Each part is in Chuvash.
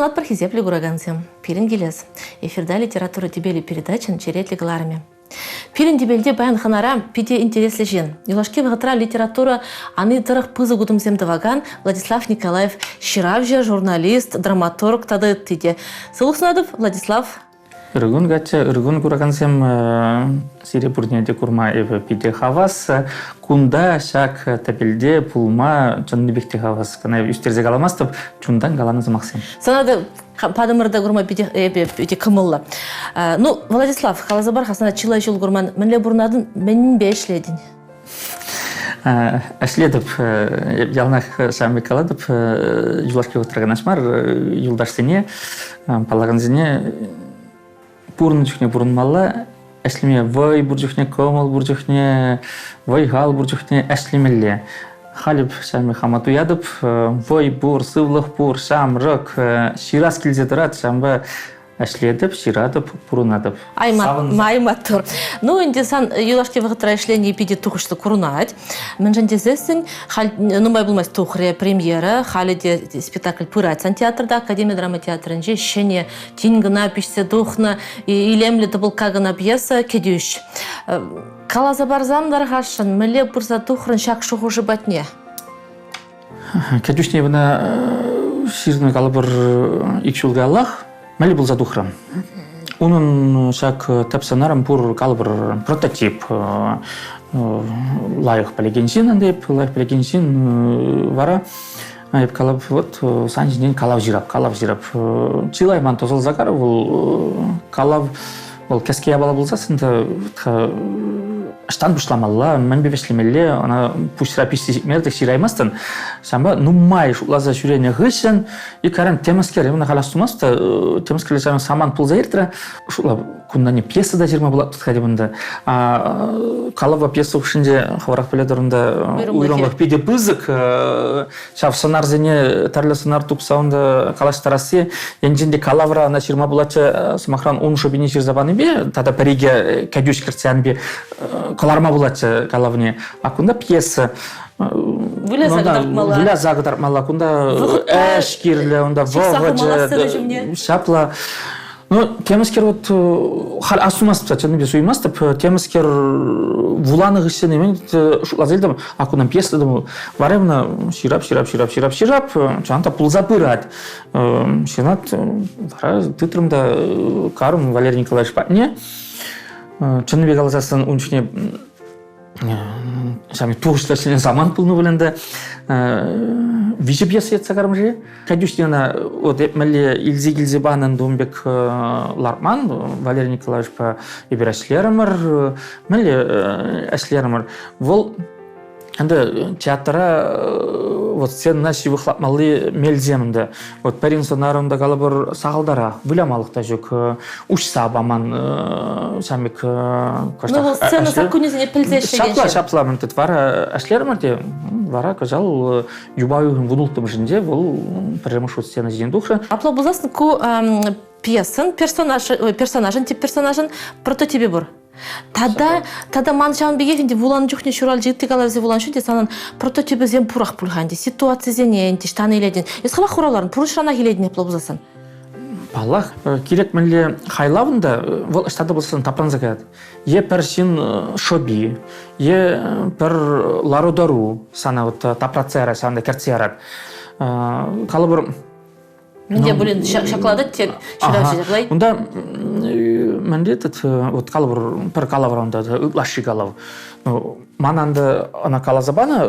сунатпӑр, хисеплӗ куракансем. Пирӗн килес. Эфирта литература тӗпелӗ передачин черетлӗ кӑларӑмӗ. Пирӗн тӗпелте паян хӑнара питӗ интереслӗ ҫын. Юлашки вӑхӑтра литература ани тӑрӑх пысӑк утӑмсем тӑвакан Владислав Николаев ҫыравҫӑ, журналист, драматург тата ытти те. Сывлӑх сунатӑп, Владислав. Ыркун, Катя, ыркун куракансем, сире пурне те курма эпӗ питӗ хавас. Кунта ҫак тӗпелте пулма чӑннипех те хавас. Кӑна ӳстерсе каламастӑп, чунтан каланӑ сӑмахсем. Сана та патӑмӑрта курма питӗ эпӗ питӗ кӑмӑллӑ. Ну, Владислав, каласа пар-ха, сана чылай ҫул курман. Мӗнле пурӑнатӑн, мӗнпе ӗҫлетӗн? Ӗҫлетӗп, яланах ҫавӑн пек калатӑп, юлашки вӑхӑтра кӑна мар, юлташсене, паллакансене пурӑннӑ чухне пурӑнмалла, ӗҫлеме вӑй пур чухне, кӑмӑл пур чухне, вӑй-хал пур чухне ӗҫлемелле. Халӗ ҫавӑн хама туятӑп, вӑй пур, сывлӑх пур, ҫамрӑк, ҫырас килсе тӑрать, ҫавӑнпа ӗҫлетӗп, ҫыратӑп, пурӑнатӑп. Ай маттур. Ну, ӗнтӗ сан юлашки вӑхӑтра ӗҫлени питӗ тухӑҫлӑ курӑнать. Мӗншӗн тесессӗн, халь нумай пулмасть тухрӗ премьера, халӗ те спектакль пырать сан театрта, Академи драма театрӗнче ҫӗнӗ тин кӑна пиҫсе тухнӑ илемлӗ тӑпӑлкка кӑна пьеса «Кӗтӳҫ». Каласа парсан тархасшӑн, мӗнле пырса тухрӑн ҫак шухӑшӗ патне? Кӗтӳҫне ӑна ҫырнӑ калӑпӑр ик ҫул каяллах мӗнле пулса тухрӗ. Унӑн ҫак тӗп сӑнарӑм пур калӑпӑр прототип. Лайӑх пӗлекен ҫын ӗнтӗ, лайӑх пӗлекен ҫын вара эп калап, вот сан ҫинчен калав ҫырап, калав ҫырап. Чылай ман тӑсӑлса карӗ вӑл калав вӑл кӗске япала пулсассӑн та ӑҫтан пуҫламалла, мӗнпе вӗҫлемелле, ӑна пуҫра пиҫсе ҫитмелле ҫыраймастӑн. Ҫавӑнпа нумай шутласа ҫӳренӗ хыҫҫӑн и каран темӗскер, ӑна халь астумасть та, темӗскер самант пулса иртрӗ. Шутлап, кунта не пьеса та ҫырма пулать тытка унта. Калава пьеса хушшинче хӑвӑрах пӗлетӗр унта уйрӑмлӑх питӗ пысӑк. Ҫав сӑнарсене тӗрлӗ сӑнар тупса унта калаҫтарасси енчен те калавра ӑна ҫырма пулатчӗ, сӑмахран, ун шӑпине ҫырса панипе тата пӗр-икӗ кӗтӳҫ кӗртсе анипе кӑларма пулатчӗ калавне. А кунта пьеса Выляса кӑтартмалла. Выляса кӑтартмалла. Кунта ӗҫ кирлӗ, унта вӑхӑчӗ. Ҫапла. Ну, темӗскер вот халь астумастӑп та, чӑннипе суймастӑп. Темӗскер вуланӑ хыҫҫӑн имен шутласа илтӗм, а кунан пьеса тӑм. Вара ӑна ҫырап, ҫырап, ҫырап, ҫырап, ҫырап, чӑн та пулса пырать. Ҫынат вара тытрӑм та карӑм Валерий Николаевич патне. Чӑннипе каласассӑн ун чухне ҫав тухӑҫлӑ ӗҫленӗ самант пулнӑ пуль ӗнтӗ. Виҫӗ пьеса ертсе карӑм-ши? Катюшне ӑна вот эп мӗнле илсе килсе панӑ ун пек лартман. Валерий Николаевичпа эпир ӗҫлерӗмӗр. Мӗнле ӗҫлерӗмӗр? Вӑл ӗнтӗ театра вот сценӑна ҫывӑхлатмалли мелсем ӗнтӗ. Вот пӗрин сӑнарӑн та калӑпӑр сахалтарах, вылямалӑх та ҫук, уҫса паман ҫам пек кӑштах. Ну, сцена саккунӗсене пӗлсе ӗҫлекен Ҫапла, ҫапла, мӗн тет, вара ӗҫлерӗмӗр те, вара кӑҫал юпа уйӑхӗн вунулттӑмӗшӗнче вӑл пӗрремӗш хут сцена ҫине тухрӗ. Апла пулсассӑн ку пьесӑн персонаж, персонажӑн, тип персонажӑн прототипӗ пур. Тата, тата ман ҫавӑн пекех ӗнтӗ вуланӑ чухне ҫуралчӗ ытти калавсем вуланӑ чухне санӑн прототипӗсем пурах пуль-ха ӗнтӗ, ситуацисене ӗнтӗ ӑҫтан илетӗн. Эс хӑвах хуравларӑн, пурнӑҫранах илетӗн апла пулсассӑн. Паллах, кирек мӗнле хайлавӑн та вӑл ӑҫта та пулсан тапранса каять. Е пӗр ҫын шӑпи, е пӗр лару-тӑру сана вот тапратса ярать, ҫавӑнта кӗртсе ярать. Калӑпӑр, Мӗнле пулин ҫаклатать те ҫыравҫӑ ҫаплай. Унта мӗнле этот вот калӑпӑр пӗр калавра унта ытлашши калав. Ман анда ӑна каласа панӑ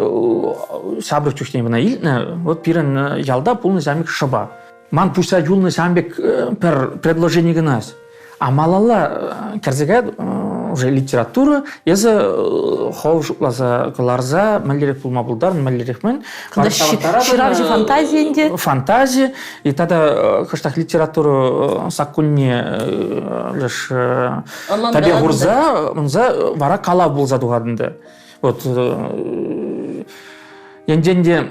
ҫамрӑк чухне ӑна илтнӗ. Вот пирӗн ялта пулнӑ ҫамрӑк шӑпа. Ман пуҫра юлнӑ ҫавӑн пек пӗр предложени кӑна. А малалла кӗрсе каять уже литература, эсӗ хӑв шутласа кӑларса мӗнлерех пулма пултарнӑ, мӗнлерех мӗн. Ҫыравҫӑ фантази ӗнтӗ. Фантази. И тата кӑштах литература саккунне леш тӗпе хурса, унса вара калав пулса тухать ӗнтӗ. Вот енчен те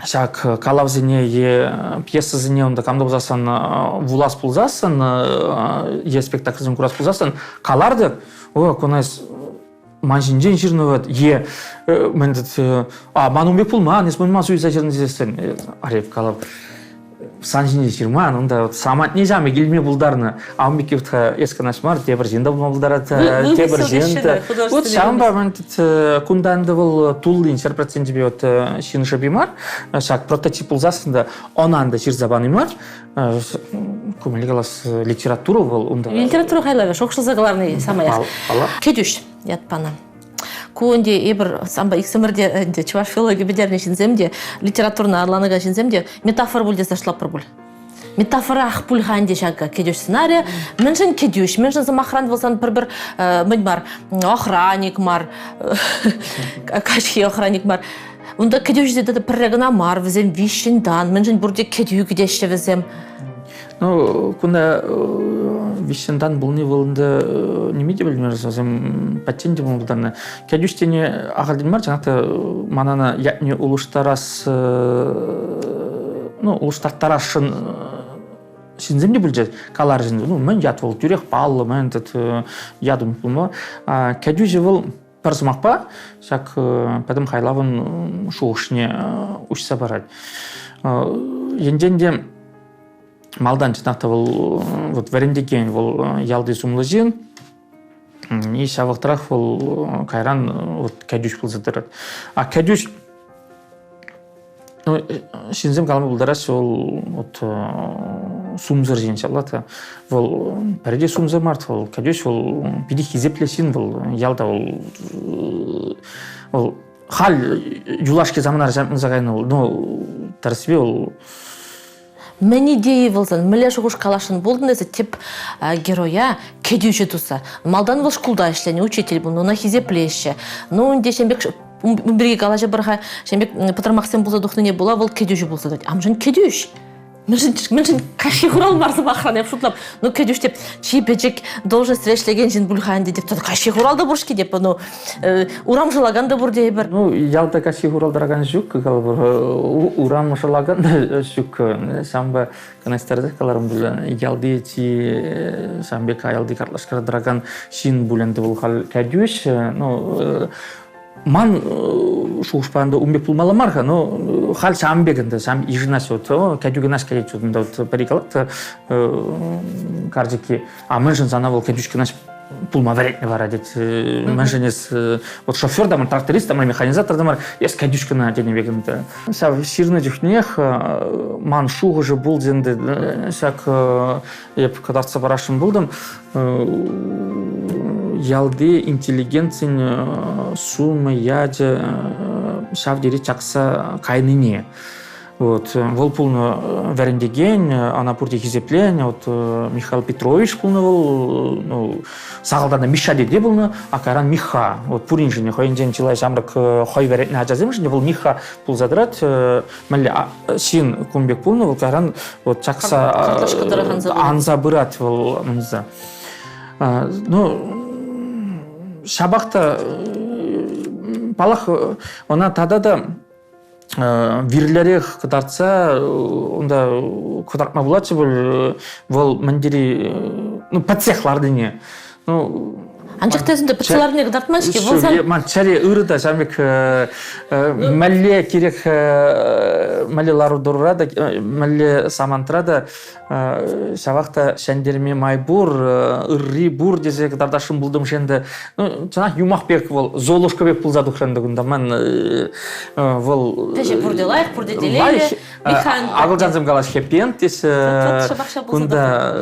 ҫак калавсене е пьесӑсене унта кам та пулсассӑн вулас пулсассӑн е спектакльсем курас пулсассӑн калар-тӑк, о, куна ман ҫинчен ҫырнӑ вӑт, е мӗн а ман ун пек пулман, эс ман суйса ҫырнӑ тесессӗн, ареп калав. Сан ҫине ҫырман, унта самантне ҫамӗ килме пултарнӑ. А ун пекки эс кӑна мар, тепӗр ҫын та пулма пултарать, тепӗр ҫын та. Вот ҫавӑнпа ман кунта ӗнтӗ вӑл туллин 100%-пе вот ҫын шӑпи мар, ҫак прототип пулсассӑн та ӑна ӗнтӗ ҫырса пани мар. Ку калас литература вӑл унта. Литература хайлавӗ шухӑшласа кӑларни самаях. Кӗтӳҫ ят панӑ. Ку ӗнтӗ эпир санпа иксӗмӗр те ӗнтӗ чӑваш филологи пӗтернӗ ҫынсем те, литературӑна арланакан ҫынсем те метафора пуль тесе шутлатпӑр пуль. Метафорах пуль-ха ӗнтӗ ҫакӑ кӗтӳҫ сценарийӗ. Мӗншӗн кӗтӳҫ? Мӗншӗн сӑмахран пулсан пӗр-пӗр мӗн мар, охранник мар, каҫхи охранник мар. Унта кӗтӳҫӗ те пӗрре кӑна мар, вӗсем виҫҫӗн тан. Мӗншӗн пурте кӗтӳ кӗтеҫҫӗ вӗсем? Ну, кунта виҫҫӗн тан пулни вӑл ӗнтӗ ниме те пӗлмерӗ, вӗсем патчен те пулма пултарнӑ. Кӗтӳҫ тени ахальтен мар, чӑнах та манана ятне улӑштарас, ну, улӑштарттарасшӑн ҫынсем те пулчӗҫ, каларӗҫ ӗнтӗ. Ну, мӗн ят вӑл, тӳрех паллӑ, мӗн этот ятӑм пулма. Кӗтӳҫӗ вӑл пӗр сӑмахпа ҫак пӗтӗм хайлавӑн шухӑшне уҫса парать. Енчен те малтан чӑнах та вӑл вот вӗрентекен вӑл ялти сумлӑ ҫын, и ҫав вӑхӑтрах вӑл кайран вот кӗтӳҫ пулса тӑрать. А кӗтӳҫ ну, ҫынсем калама пултараҫҫӗ, вӑл вот сумсӑр ҫын ҫапла та. Вӑл пӗр те сумсӑр мар, вӑл кӗтӳҫ, вӑл питӗ хисеплӗ ҫын вӑл ялта вӑл вӑл халь юлашки саманара ҫапӑнса кайнӑ вӑл, ну, тӗрӗссипе вӑл Мӗн идеи пулсан, мӗнле шухӑш каласшӑн пултӑн эсӗ тӗп героя кӗтӳҫӗ туса? Малтан вӑл шкулта ӗҫленӗ, учитель пулнӑ, ӑна хисеплеҫҫӗ. Ну, ӗнтӗ ҫын пек ун пирки калаҫӑпӑр-ха, ҫын пек пӑтӑрмахсем пулса тухнине пула вӑл кӗтӳҫӗ пулса тӑрать. Амӑшӗн кӗтӳҫ. Мӗншӗн, мӗншӗн каҫхи хурал мар сӑмахран эп шутлап. Ну, кӗтӳҫ теп, чи пӗчӗк должностьре ӗҫлекен ҫын пуль-ха ӗнтӗ теп. Каҫхи хурал та пур-ҫке теп, ну, урам шӑлакан та пур тейӗпӗр. Ну, ялта каҫхи хурал тӑракан ҫук, калӑпӑр, урам шӑлакан та ҫук. Ҫавӑнпа кӑна каларӑм пуль, ялти чи ҫавӑн пек аялти картлашкара тӑракан ҫын пуль ӗнтӗ вӑл халь кӗтӳҫ. Ну, ман шухӑшпа ӗнтӗ ун пек пулмалла мар-ха, но халь ҫавӑн пек ӗнтӗ, ҫавӑн йышӑнаҫ вот, кӗтӳ кӑна кӗтет вот, вот пӗри калать карчӑкки, а мӗншӗн сана вӑл кӗтӳҫ кӑна пулма вӗрентнӗ вара тет. Мӗншӗн эс вот шофер та мар, тракторист та мар, механизатор та мар, эс кӗтӳҫ кӑна тенӗ пек ӗнтӗ. Ҫав ҫырнӑ чухнех ман шухӑшӗ пулчӗ ӗнтӗ ҫак эп кӑтартса парасшӑн пултӑм. Ялти интеллигенцин сумӗ, ячӗ ҫав тери чакса кайнине. Вот. Вӑл пулнӑ вӗрентекен, ӑна пурте хисепленӗ. Вот Михаил Петрович пулнӑ вӑл, ну, сахалтан та Миша тете пулнӑ, а кайран Миха. Вот пуриншӗн хӑйӗнчен чылай ҫамрӑк хӑй вӗрентнӗ ачасемшӗн те вӑл Миха пулса тӑрать. Мӗнле ҫын кун пек пулнӑ, вӑл кайран вот чакса анса пырать вӑл. Ну, ҫапах та паллах, ӑна тата та вирлерех кӑтартса унта кӑтартма пулатчӗ пуль вӑл мӗн тери ну пӗтсех ларнине ну Анчах та ӗнтӗ пӗтсе ларнине кӑтартман-ҫке. Вӑл сан... Ман чӗре ырӑ та ҫавӑн пек мӗнле кирек мӗнле лару-тӑрура та мӗнле самантра та ҫавах та ҫӗнтерме май пур, ырри пур тесе кӑтартасшӑн пултӑм-ши ӗнтӗ. Ну, чӑнах юмах пек вӑл, Золушка пек пулса тухрӗ ӗнтӗ кунта. Ман вӑл... Вӗҫӗ пурте лайӑх, пурте телейлӗ. Акӑлчансем калаҫ хэппи-энд теҫҫӗ. Кунта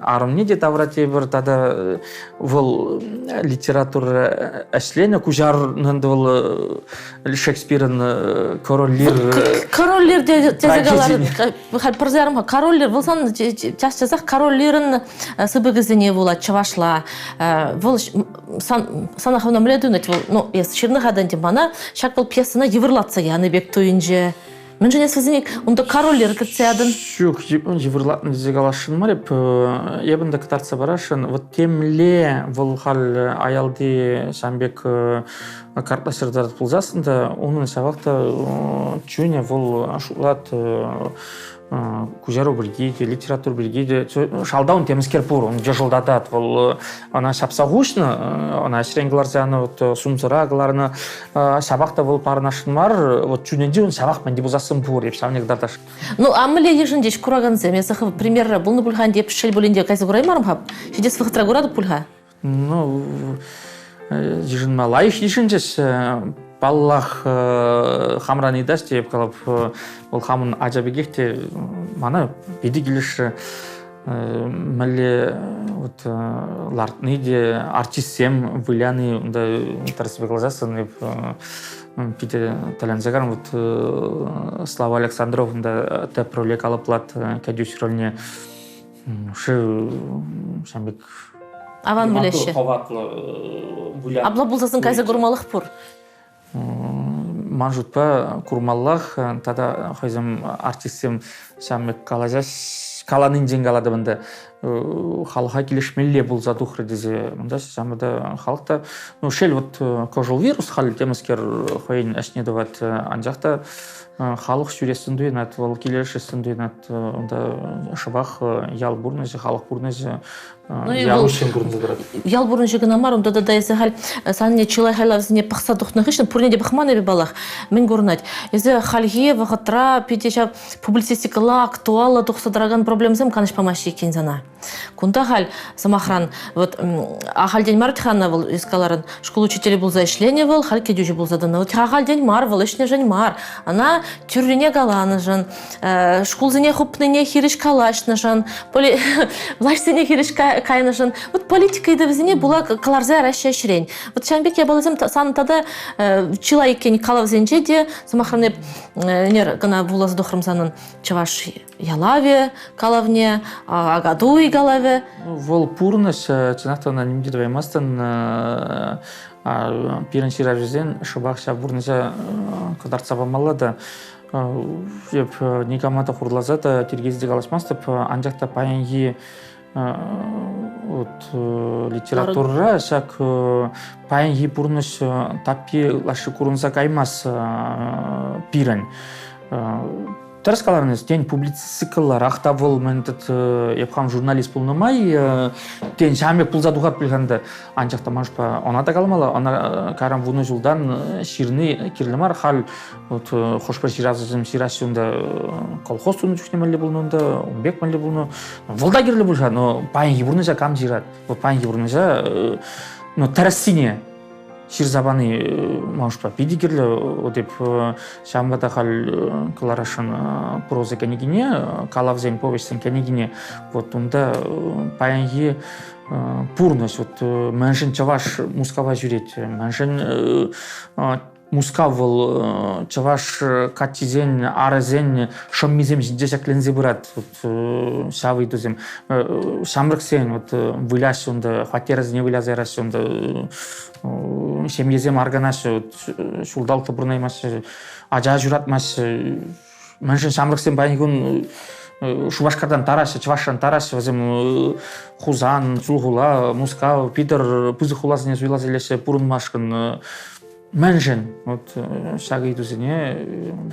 арӑмне те тавра тепӗр тата вӑл литература ӗҫленӗ, куҫарнӑ ӗнтӗ вӑл Шекспирӑн Король Лир. Король Лир тесе каларӑн. Халь пӑрса ярам-ха. Король Лир, вӑл сан час-часах Король Лирӑн сыпӑкӗсене вулать чӑвашла. Вӑл сан, сана хӑвна мӗнле туйӑнать вӑл? Ну, эс ҫырнӑ-ха та ӗнтӗ мана. Ҫак вӑл пьесӑна йывӑрлатса янӑ пек туйӑнчӗ. Мӗншӗн эс вӗсене унта король Лир кӗртсе ятӑн? Ҫук, йывӑрлатнӑ тесе каласшӑн мар эп. Эп ӗнтӗ кӑтартса парасшӑн. Вот темле вӑл халь аялти ҫавӑн пек картлаштарать пулсассӑн та унӑн ҫавах та чунӗ вӑл шутлать. Куҫару пирки те, литература пирки те шалта ун темӗскер пур, ун йӑшӑлтатать. Вӑл ӑна ҫапса хуҫнӑ, ӑна ӗҫрен кӑларса янӑ, вот сумсӑра кӑларнӑ. Ҫапах та вӑл парӑнасшӑн мар, вот чунӗнче ун ҫавах мӗн те пулсассӑн пур, эп ҫавне кӑтартасшӑн. Ну, а мӗнле йышӑнчӗҫ куракансем? Эсӗ хӑв премьера пулнӑ пуль-ха, ӗнтӗ эп шел пулин те кайса кураймарӑм-ха. Ҫитес вӑхӑтра куратӑп пуль-ха. Ну, йышӑнма лайӑх йышӑнчӗҫ. Паллах, хамран ыйтас те, эп калап, вӑл хамӑн ача пекех те мана питӗ килӗшрӗ. Мӗнле вот лартни те, артистсем выляни унта тӗрӗссипе каласассӑн эп питӗ тӗлӗнсе карӑм. Вот Слава Александров унта тӗп роле калӑплать кӗтӳҫ рольне. Шыв ҫам пек Аван выляҫҫӗ. Хӑватлӑ выля. Апла пулсассӑн кайса курмалӑх пур. Ман шутпа курмаллах тата хӑйсем артистсем ҫам пек калаҫаҫ каланинчен калатӑп ӗнтӗ халӑха килӗшмелле пулса тухрӗ тесе унта ҫавӑнпа та халӑх та ну шел вот кӑшӑл вирус халь темӗскер хӑйӗн ӗҫне тӑвать анчах та халӑх ҫӳрессӗн туйӑнать, вӑл килӗшессӗн туйӑнать. Унта шӑпах ял пурнӑҫӗ, халӑх пурнӑҫӗ ну, ял уҫҫӑн курӑнса тӑрать. Ял пурнӑҫӗ кӑна мар, унта тата эсӗ халь санне чылай хайлавсене пӑхса тухнӑ хыҫҫӑн пурне те пӑхман эпӗ паллах. Мӗн курӑнать? Эсӗ хальхи вӑхӑтра питӗ ҫав публицистикӑлла актуаллӑ тухса тӑракан проблемӑсем канӑҫ памаҫҫӗ иккен сана. Кунта халь, сӑмахран, вот ахальтен мар тхана вӑл эс каларӑн, шкул учителӗ пулса ӗҫленӗ вӑл, халь кӗтӳҫӗ пулса тӑнӑ. Вот ахальтен мар вӑл, ӗҫнӗшӗн мар. Ӑна тӳррине каланӑшӑн, шкулсене хупнине хирӗҫ калаҫнӑшӑн, влаҫсене хирӗҫ кайнӑшӑн. Вот политика ыйтӑвӗсене пула кӑларса яраҫҫӗ ӗҫрен. Вот ҫавӑн пек япаласем сан тата чылай иккен калавсенче те, сӑмахран, эп ӗнер кӑна вуласа тухрӑм санӑн чӑваш ялавӗ калавне, Акатуй калавӗ. Вӑл пурнӑҫ, чӑнах та ӑна ним те тӑваймастӑн. Пирӗн ҫыравҫӑсен шӑпах ҫав пурнӑҫа кӑтартса памалла та. Эп никама та хурласа та тиркесе те калаҫмастӑп, анчах та паянхи вот литературӑра ҫак паянхи пурнӑҫ таппи ытлашши курӑнса каймасть пирӗн. Тӗрӗс каларӑн, тен, публицистикӑлларах та вӑл, мӗн тет, эп хам журналист пулнӑ май, тен, ҫавӑн пек пулса тухать пуль-ха ӗнтӗ. Анчах та маншпа ӑна та каламалла, ӑна кайран вунӑ ҫултан ҫырни кирлӗ мар. Халь вот хӑш-пӗр ҫыравҫӑсем ҫыраҫҫӗ унта колхоз тунӑ чухне мӗнле пулнӑ унта, ун пек мӗнле пулнӑ. Вӑл та кирлӗ пуль-ха, но паянхи пурнӑҫа кам ҫырать? Вот паянхи пурнӑҫа, ну, тӗрӗссине ҫырса пани маншпа питӗ кирлӗ. Вот эп ҫавӑнпа та халь кӑларасшӑн проза кӗнекине, калавсен, повеҫсен кӗнекине. Вот унта паянхи пурнӑҫ. Вот мӗншӗн чӑваш Мускава ҫӳрет, мӗншӗн Мускав вӑл чӑваш каччисен, арӗсен шӑммисем ҫинче ҫӗкленсе пырать. Вот ҫав ыйтусем. Ҫамрӑксен вот выляҫҫӗ унта, хваттерӗсене выляса яраҫҫӗ унта, ҫемьесем арканаҫҫӗ, вот ҫулталӑк та пурӑнаймаҫҫӗ, ача ҫуратмаҫҫӗ. Мӗншӗн ҫамрӑксем паянхи кун Шупашкартан тараҫҫӗ, Чӑвашран тараҫҫӗ, вӗсем Хусан, Чулхула, Мускав, Питӗр пысӑк хуласене суйласа илеҫҫӗ пурӑнмашкӑн. Мӗншӗн? Вот ҫак ыйтусене,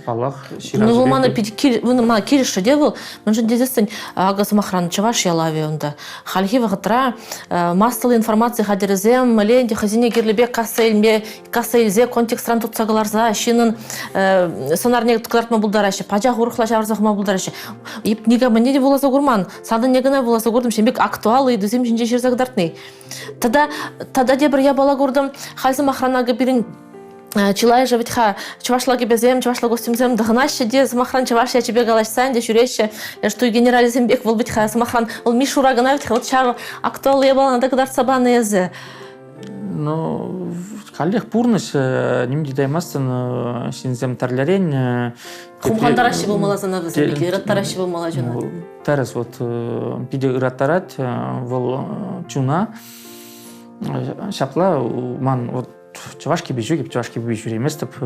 паллах, ҫыравҫӑ. Ну, вӑл мана питӗ мана килӗшрӗ те вӑл. Мӗншӗн тесессӗн, акӑ, сӑмахран, чӑваш ялавӗ унта. Хальхи вӑхӑтра массӑллӑ информаци хатӗрӗсем ӗнтӗ хӑйсене кирлӗ пек касса илме, касса илсе контекстран туртса кӑларса ҫыннӑн сӑнарне кӑтартма пултараҫҫӗ, пачах урӑхла ҫавӑрса хума пултараҫҫӗ. Эп никамӑнне те вуласа курман, санӑнне кӑна вуласа куртӑм, ҫын пек актуаллӑ ыйтусем ҫинче ҫырса кӑтартни. Тата, тата тепӗр япала куртӑм. Халь сӑмахран акӑ пирӗн чылайӑшӗ вӗт-ха чӑвашла кӗпесем, чӑвашла костюмсем тӑхӑнаҫҫӗ те, сӑмахран, чӑваш ячӗпе калаҫса ӗнтӗ ҫӳреҫҫӗ. Туй генералӗсем пек вӑл вӗт-ха, сӑмахран, вӑл мишура кӑна вӗт-ха, вот ҫав актуаллӑ япалана та кӑтартса панӑ эсӗ. Ну, каллех пурнӑҫ ним те таймастӑн, ҫынсем тӗрлӗрен. Хумхантараҫҫӗ пулмалла сана вӗсем пек, ыраттараҫҫӗ пулмалла чуна. Тӗрӗс, вот питӗ ыраттарать вӑл чуна. Ҫапла ман вот чӑваш кӗпи ҫук, эп чӑваш кӗпипе ҫӳреместӗп.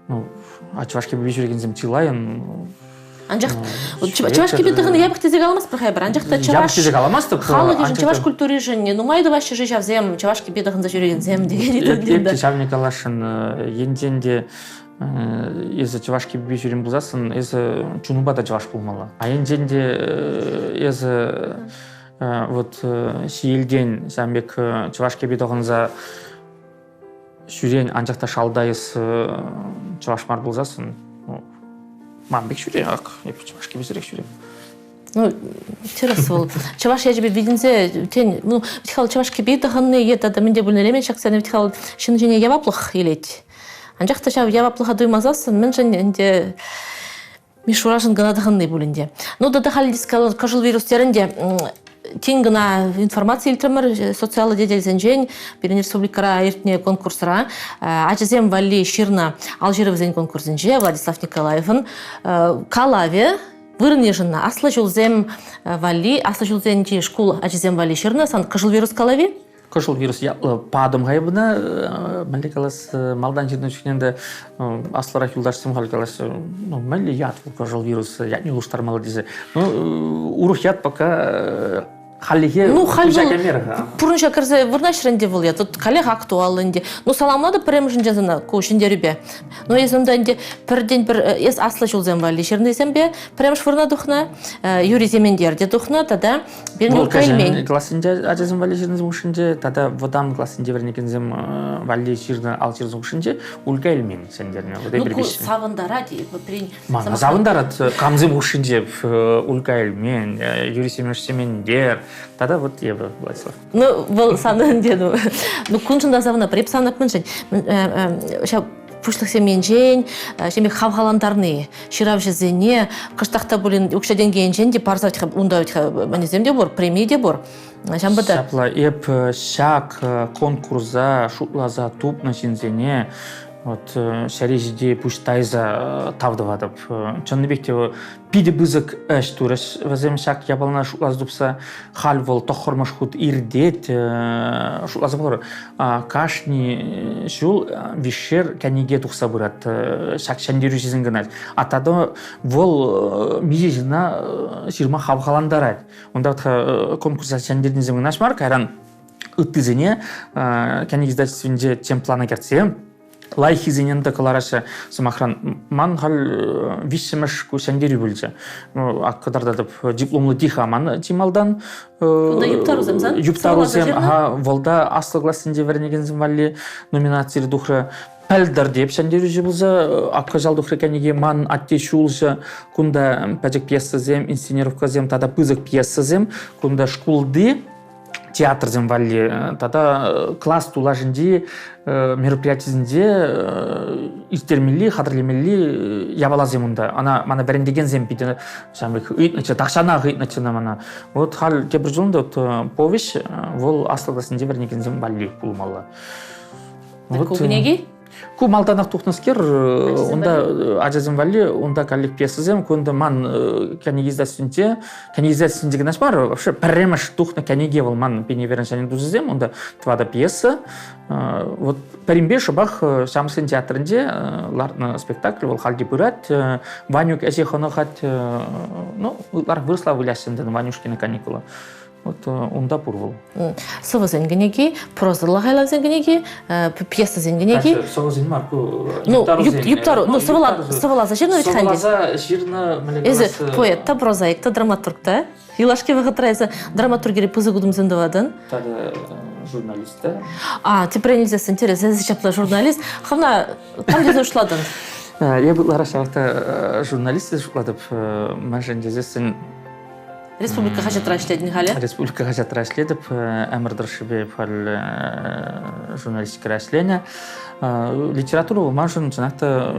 Ну, а чӑваш кӗпипе ҫӳрекенсем чылайӑн. Анчах чӑваш кӗпи тӑхӑннӑ япӑх тесе каламастпӑр-ха эпир. Анчах та чӑваш япӑх тесе каламастӑп. Халӑхӗшӗн, чӑваш культуришӗн нумай тӑваҫҫӗ-ши ҫавсем, чӑваш кӗпи тӑхӑнса ҫӳрекенсем деген. Эп те ҫавне каласшӑн. Енчен те. Эсӗ чӑваш кӗпипе ҫӳрен пулсассӑн эсӗ чунупа та чӑваш пулмалла. А енчен те эсӗ вот ҫиелтен ҫавӑн пек чӑваш кӗпи тӑхӑнса ҫӳрен, анчах та шалта эс чӑваш мар пулсассӑн, ман пек ҫӳре, ак, эп чӑваш кӗписӗрех ҫӳрем. Ну, тӗрӗс вӑл. Чӑваш ячӗпе витӗнсе, тен, ну, вӗт-ха чӑваш кӗпи тӑхӑнни е тата мӗн те пулин элемент ҫаксене вӗт-ха ҫын ҫине яваплӑх илет. Анчах та ҫав яваплӑха туймасассӑн мӗншӗн ӗнтӗ мишурашӑн кӑна тӑхӑнни пуль ӗнтӗ. Ну, тата халь кӑшӑл вирус терӗн те, тин кӑна информаци илтрӗмӗр социаллӑ тетелсенчен. Пирӗн республикӑра иртнӗ конкурсра ачасем валли ҫырнӑ ал ҫырӑвӗсен конкурсӗнче Владислав Николаевӑн калавӗ вырӑн йышӑннӑ. Аслӑ ҫулсем валли, аслӑ ҫулсенчи шкул ачисем валли ҫырнӑ сан кӑшӑл вирус калави. Кӑшӑл вирус ятлӑ патӑм хайбына, мӗнле калас, малтан ҫырнӑ чухне ӗнтӗ аслӑрах юлташсем халь калаҫҫӗ, ну, мӗнле ят вӑл кӑшӑл вирус, ятне улӑштармалла тесе. Ну, урӑх ят пока Хальлӗхе ну, халь пуҫа кӗмер-ха. Пурнӑҫа кӗрсе вырнаҫрӗ ӗнтӗ вӑл я. Тут каллех актуаллӑ ӗнтӗ. Ну, саламлатӑп пӗрремӗшӗнчен сана ку ҫӗнтерӳпе. Но эс унта ӗнтӗ пӗртен пӗр эс аслӑ ҫулсем валли ҫырнисемпе пӗрремӗш вырӑна тухнӑ, Юрий Сементер те тухнӑ тата пирӗн Вӑл кӗҫӗн классенче ачасем валли ҫырнисем хушшинче тата вӑтам классенче вӗренекенсем валли ҫырнӑ ал ҫырнисем хушшинче Улька Эльмен ҫӗнтернӗ. Вот ну, ку савӑнтарать пирӗн Мана савӑнтарать камсем хушшинче Улька Эльмен, Юрий Семенович Семендер тата вот эпӗ, Владислав. Ну, вӑл санӑн ӗнтӗ, ну, ну куншӑн та савӑнап. Эп санап мӗншӗн? Ҫав пуҫлӑхсем енчен ҫемье хавхалантарни, ҫыравҫӑсене кӑштах та пулин укҫа-тенкӗ енчен те парса унта мӗнӗсем те пур, преми те пур. Ҫавӑнпа та Ҫапла эп ҫак конкурса шутласа тупнӑ ҫынсене вот ҫӗре ҫити пуҫ тайса тав тӑватӑп. Чӑннипех те питӗ пысӑк ӗҫ турӗҫ вӗсем ҫак япалана шутласа тупса. Халь вӑл тӑххӑрмӗш хут иртет. Шутласа пӑхӑр, кашни ҫул виҫшер кӗнеке тухса пырать ҫак ҫӗнтерӳҫӗсен кӑна. А тата вӑл миҫе ҫынна ҫырма хавхалантарать. Унта конкурса ҫӗнтернисем кӑна мар, кайран ыттисене кӗнеке издательствинче тем плана кӗртсе лайӑххисене те кӑлараҫҫӗ. Сӑмахран, ман халь виҫҫӗмӗш ку ҫӗнтерӳ пулчӗ. Ак кӑтартатӑп дипломлӑ тиха ман чи малтан. Кунта юптарусем сан? Юптарусем, ага, вӑлта аслӑ классенче вӗренекенсем валли номинацире тухрӗ. Пӗлтӗр те ҫӗнтерӳҫӗ пулса ак кӑҫал тухрӗ кӗнеке «Ман атте ҫулҫӑ». Кунта пӗчӗк пьесӑсем, инсценировкӑсем тата пысӑк пьесӑсем. Кунта шкулти театрсем валли тата класс тулашӗнчи мероприятисенче ирттермелли, хатӗрлемелли япаласем унта. Ӑна мана вӗрентекенсем питӗ ҫамрӑк ыйтнӑччӗ, тахҫанах ыйтнӑччӗ мана. Вот халь тепӗр ҫул вот повеҫ вӑл аслӑ классенче вӗренекенсем валли пулмалла. Вот, ку кӗнеки? Ку малтанах тухнӑскер, унта ачасем валли, унта коллег пьесӑсем, кунта ман кӗнеке издательствинче, кӗнеке издательствинче кӑна мар, вообще пӗрремӗш тухнӑ кӗнеке вӑл ман Пеневерен ҫӗнӗ тусӗсем, унта тӑватӑ пьеса. Вот пӗринпе шӑпах Ҫамрӑксен театрӗнче лартнӑ спектакль, вӑл халь те пырать. Ванюк ӗҫе хӑнӑхать, ну, ытларах вырӑсла выляҫҫӗ ӗнтӗ Ванюшкины каникулы. Вот унта пур вӑл. Сӑвӑсен кӗнеки, прозӑллӑ хайлавсен кӗнеки, пьесӑсен кӗнеки. Сӑвӑсен мар, ку ну, юптару, ну, сӑвӑласа ҫырнӑ вӗт Сӑвӑласа ҫырнӑ, Эсӗ поэт та, прозаик та, драматург та. Юлашки вӑхӑтра эсӗ драматургире пысӑк утӑмсем тӑватӑн. Тата журналист та. А, тепрен илсессӗн интереслӗ, эсӗ ҫапла журналист. Хӑвна кам тесе шутлатӑн? Эпӗ ытларах ҫавах та журналист тесе шутлатӑп. Мӗншӗн тесессӗн Республика хаҫатра ӗҫлетӗн халӗ? Республика хаҫатра ӗҫлетӗп. Ӗмӗр тӑршшӗпе халь журналистикӑра ӗҫленӗ. Литература вӑл маншӑн чӑнах та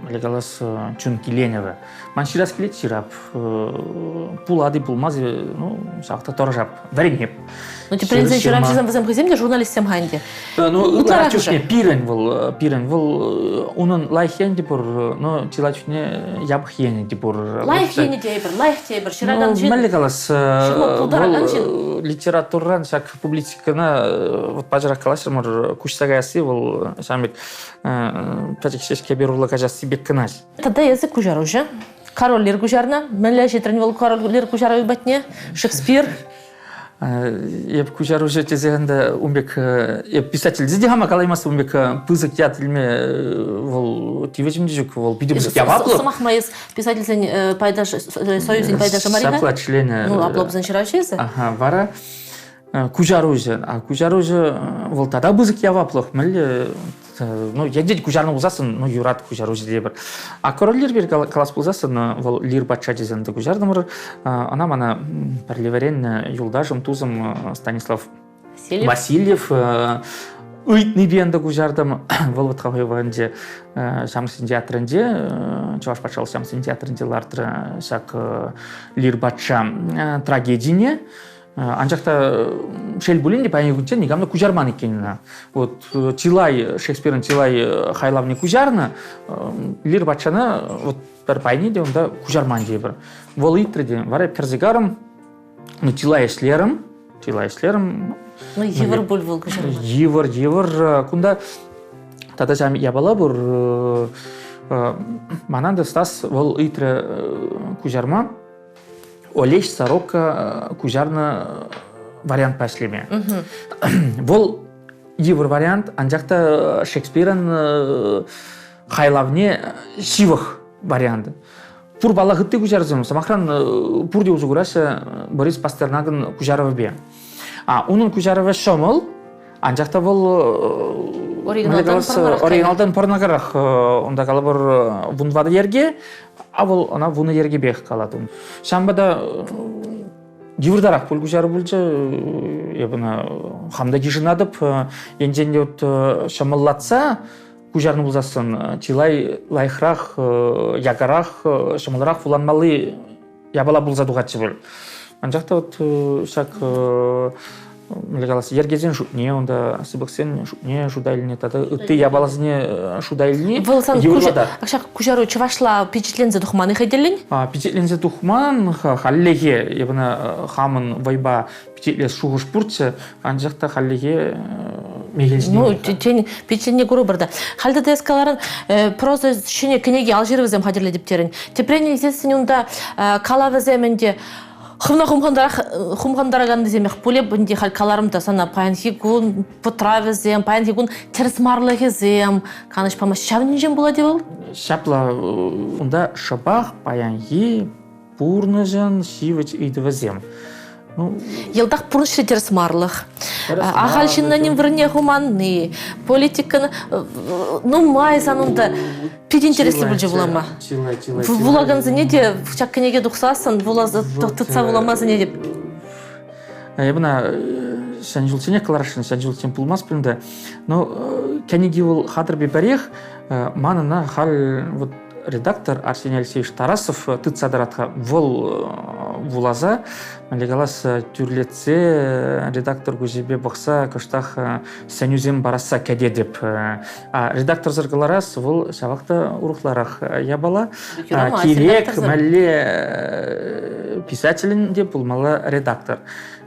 мӗнле калас, чун киленӗвӗ. Ман ҫырас килет ҫырап. Пулать-и, пулмасть-и, ну, ҫавах та тӑрӑшап, вӗренеп. Ну, тепринсен ҫыравҫӑсем вӗсем хӑйсем те журналистсем-ха ӗнтӗ. Ну, ытларах чухне пирӗн вӑл, пирӗн вӑл, унӑн лайӑх енӗ те пур, но чылай чухне япӑх енӗ те пур. Лайӑх енӗ тейӗпӗр, лайӑх тейӗпӗр. Ҫыракан ҫын. Мӗнле калас, ҫырма пултаракан ҫын. Литературӑран ҫак публицистикӑна вот пачӑрах калаҫрӑмӑр, куҫса каясси вӑл ҫавӑн пек пӗчӗк ҫеҫ кӗпер урлӑ каҫасси пек кӑна. Тата эсӗ куҫаруҫӑ. Король Лир куҫарнӑ. Мӗнле ҫитрӗн вӑл Король Лир куҫарӑвӗ патне? Шекспир. Эп куҫаруҫӑ тесе ӗнтӗ ун пек эп писатель тесе те хама калаймастӑп, ун пек пысӑк ят илме вӑл тивӗҫӗм те ҫук, вӑл питӗ пысӑк яваплӑ. Сӑмах май, эс писательсен пайташ союзӗн пайташӗ мар-и-ха? Ҫапла членӗ. Ну, апла пулсан ҫыравҫӑ эсӗ. Аха, вара куҫаруҫӑ. А куҫаруҫӑ вӑл тата пысӑк яваплӑх. Мӗнле ну, енчен куҫарнӑ пулсассӑн, ну, юрат куҫаруҫӑ тепӗр. А король Лир пирки калас пулсассӑн, вӑл Лир патша тесе ӗнтӗ куҫартӑмӑр. Ӑна мана пӗрле вӗреннӗ юлташӑм, тусӑм Станислав Васильев ыйтнипе ӗнтӗ куҫартӑм. Вӑл вӑт хӑй вӑхӑтӗнче Ҫамрӑксен театрӗнче, Чӑваш патшалӑх ҫамрӑксен театрӗнче лартрӗ ҫак Лир патша трагедине. Анчах та шел пулин те паянхи кунччен никам та куҫарман иккен ӑна. Вот чылай Шекспирӑн чылай хайлавне куҫарнӑ, Лир патшана вот пӗр пайне те унта куҫарман тейӗпӗр. Вӑл ыйтрӗ те, вара эп кӗрсе карӑм, ну чылай ӗҫлерӗм, чылай ӗҫлерӗм. Ну йывӑр пуль вӑл куҫарма. Йывӑр, йывӑр. Кунта тата ҫав япала пур. Манан та Стас вӑл ыйтрӗ куҫарма. Олег Сорока куҫарнӑ вариантпа ӗҫлеме. Вӑл йывӑр вариант, анчах та Шекспирӑн хайлавне ҫывӑх вариант. Пур паллах ытти куҫарусем, сӑмахран, пурте усӑ кураҫҫӗ Борис Пастернакӑн куҫарӑвӗпе. А унӑн куҫарӑвӗ ҫӑмӑл, анчах та вӑл оригиналтан пӑрнакарах унта калӑпӑр вунватӑ йӗрке, а вӑл ӑна вунӑ йӗркепех калатӑм. Ҫавӑнпа та йывӑртарах пуль куҫару пулчӗ. Эп ӑна хам та йышӑнатӑп. Енчен те вот ҫӑмӑллатса куҫарнӑ пулсассӑн чылай лайӑхрах, якарах, ҫӑмӑлрах вуланмалли япала пулса тухатчӗ пуль. Анчах та вот ҫак мӗнле калас, йӗркесен шутне, унта сыпӑксен шутне шута илни тата ытти япаласене шута илни Вӑл сан ҫак куҫару чӑвашла пичетленсе тухман-и хӑй тӗллӗн? Пичетленсе тухман-ха хальлӗхе. Эп ӑна хамӑн вӑйпа пичетлес шухӑш пурччӗ, анчах та хальлӗхе Ну, тен, пичетленне курӑпӑр та. Халь тата эс каларӑн, проза ҫӗнӗ кӗнеке ал ҫырӑвӗсем хатӗрлетӗп терӗн. Тӗпрен илсессӗн унта калавӗсем ӗнтӗ хӑвна хумхантарах хумхантараканнисемех пулӗ ӗнтӗ халь каларӑм та сана паянхи кун пӑтравӗсем, паянхи кун тӗрӗсмарлӑхӗсем канӑҫ памасть. Ҫавӑн пулать-и вӑл? Ҫапла, унта шӑпах паянхи пурнӑҫӑн ҫивӗч ыйтӑвӗсем. Ну, йӑлтах пурнӑҫри тӗрӗсмарлӑх. Ахаль ҫынна ним вырӑнне хуманни, политикӑн нумай сан унта питӗ интереслӗ пулчӗ вулама. Чылай, чылай. Вулакансене те ҫак кӗнеке тухсассӑн вуласа тытса вулама сӗнетӗп. Эп ӑна ҫӗн ҫулчченех кӑларасшӑн, ҫӗн ҫулччен пулмасть пуль ӗнтӗ. Но кӗнеки вӑл хатӗрпе пӗрех. Ман ӑна халь вот редактор Арсений Алексеевич Тарасов тытса тӑрать-ха. Вӑл вуласа, мӗнле калас, тӳрлетсе, редактор куҫӗпе пӑхса кӑштах сӗнӳсем парасса кӗтетӗп. А редакторсӑр кӑларас вӑл ҫавах та урӑхларах япала. Кирек мӗнле писателӗн те пулмалла редактор.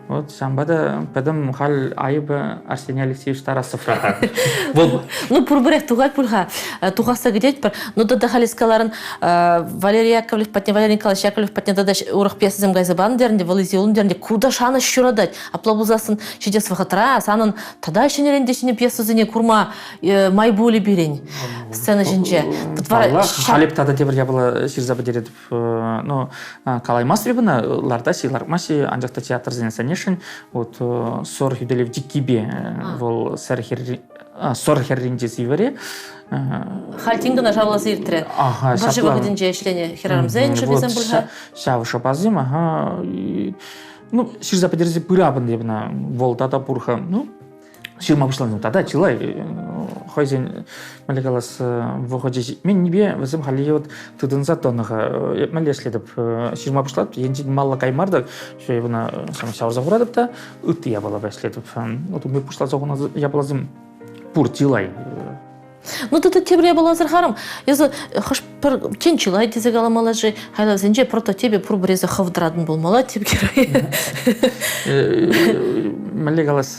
Вот ҫавӑнпа та пӗтӗм халь айӑпӗ Арсений Алексеевич Тарасовра. Вӑл Ну, пурпӗрех тухать пуль-ха. Тухасса кӗтетпӗр. Ну, тата халь каларӑн, Валерий Яковлев патне, Валерий Николаевич Яковлев патне тата урӑх пьесӑсем кайса панӑ терӗн те, вӑл илсе терӗн те, ку та шанӑҫ ҫуратать. Апла пулсассӑн ҫитес вӑхӑтра санӑн тата ҫӗнӗрен те ҫӗнӗ пьесӑсене курма май пулӗ пирӗн сцена ҫинче. Паллах, халь тата тепӗр япала ҫырса пӗтеретӗп. Ну, калаймастӑп ӑна, лартать-и, лартмасть-и, анчах та театрсене сӗнесшӗн. Вот Сор хӳтӗлев чиккипе вӑл сӗр хӗрри, Сор хӗрринче сивӗре. Халь тин кӑна шавласа иртрӗ. Ага, Вӑрҫӑ вӑхӑтӗнче ӗҫленӗ хӗрарӑмсен шӑписем пуль-ха. Ҫав шӑпасем, ага. Ну, ҫырса пӗтерсе пырапӑн эп ӑна. Вӑл тата пур-ха. Ну, ҫырма пуҫланӑ тата чылай хӑйсен мӗнле калас вӑхӑчӗ ҫитменнипе вӗсем халӗ вот тытӑнса тӑнӑ-ха. Эп мӗнле ӗҫлетӗп ҫырма пуҫлатӑп енчен малла каймар та ӑна ҫавӑрса хуратӑп та ытти япалапа ӗҫлетӗп. Вот ун пек пуҫласа хунӑ япаласем пур чылай. Ну, тата тепӗр япала асӑрхарӑм. Эсӗ хӑш-пӗр тен чылай тесе каламалла-ши, хайлавсенче прототипе пурпӗр эсӗ хӑв тӑратӑн пулмалла тип герой. Мӗнле калас,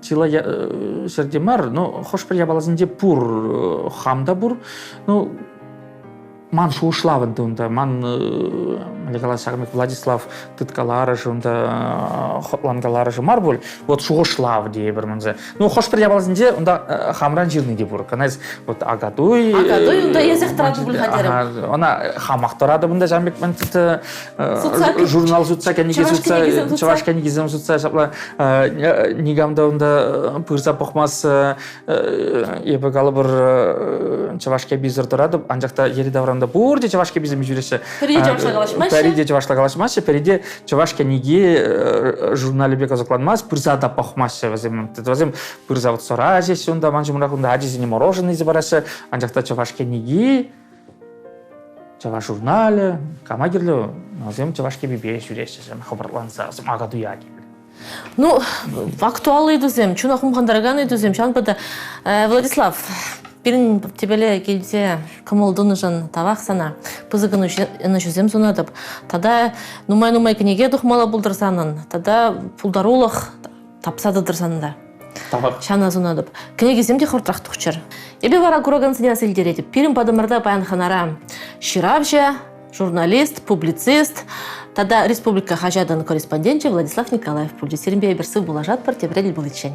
чылай ҫӗрте мар, но хӑш-пӗр япаласенче пур, хам та пур. Ну, Ман шухӑшлав ӗнтӗ унта, ман мӗнле калас, ҫакӑн пек Владислав тыткаларӑшӗ унта хӑтланкаларӑшӗ мар пуль. Вот шухӑшлав тейӗпӗр мӗнсе. Ну, хӑш-пӗр япаласенче унта хамран ҫырни те пур. Кӑна вот Акатуй... Акатуй унта эсех тӑратӑн пуль-ха терӗм. Ӑна хамах тӑратӑп унта ҫавӑн пек журнал сутса, кӗнеке сутса, чӑваш кӗнекисем сутса ҫапла никам та унта пырса пӑхмас Эпӗ калӑпӑр чӑваш кӗписӗр тӑратӑп, анчах та йӗри-тавранда пурте чӑваш кӗписем ҫӳреҫҫӗ. Пӗри те чӑвашла калаҫмаҫҫӗ. Пӗри те чӑвашла калаҫмаҫҫӗ, пӗри те чӑваш кӗнеки журналӗпе кӑсӑкланмасть, пырса та пӑхмаҫҫӗ вӗсем. Вӗсем пырса вот сӑра ӗҫеҫҫӗ унта, ман ҫумрах унта ачисене мороженое илсе параҫҫӗ, анчах та чӑваш кӗнеки чӑваш журналӗ кама кирлӗ, вӗсем чӑваш кӗпипе ҫӳреҫҫӗ, хӑпартланса, вӗсем акатуя кирлӗ. Ну, актуаллӑ ыйтусем, чуна хумхантаракан ыйтусем. Ҫавӑнпа та, Владислав, пирӗн тӗпеле килсе кӑмӑл тунӑшӑн тавах сана. Пысӑк ӑнӑҫусем сунатӑп. Тата нумай-нумай кӗнеке тухмалла пултӑр санӑн. Тата пултарулӑх тапса тӑтӑр санӑн та. Тавах. Ҫавна сунатӑп. Кӗнекесем те хӑвӑртрах тухчӑр. Эпӗ вара куракансене аса илтеретӗп. Пирӗн патӑмӑрта паян хӑнара ҫыравҫӑ, журналист, публицист тата республика хаҫатӑн корреспонденчӗ Владислав Николаев пулчӗ. Сирӗнпе эпир сыв пулашатпӑр, тепре тӗл пуличчен.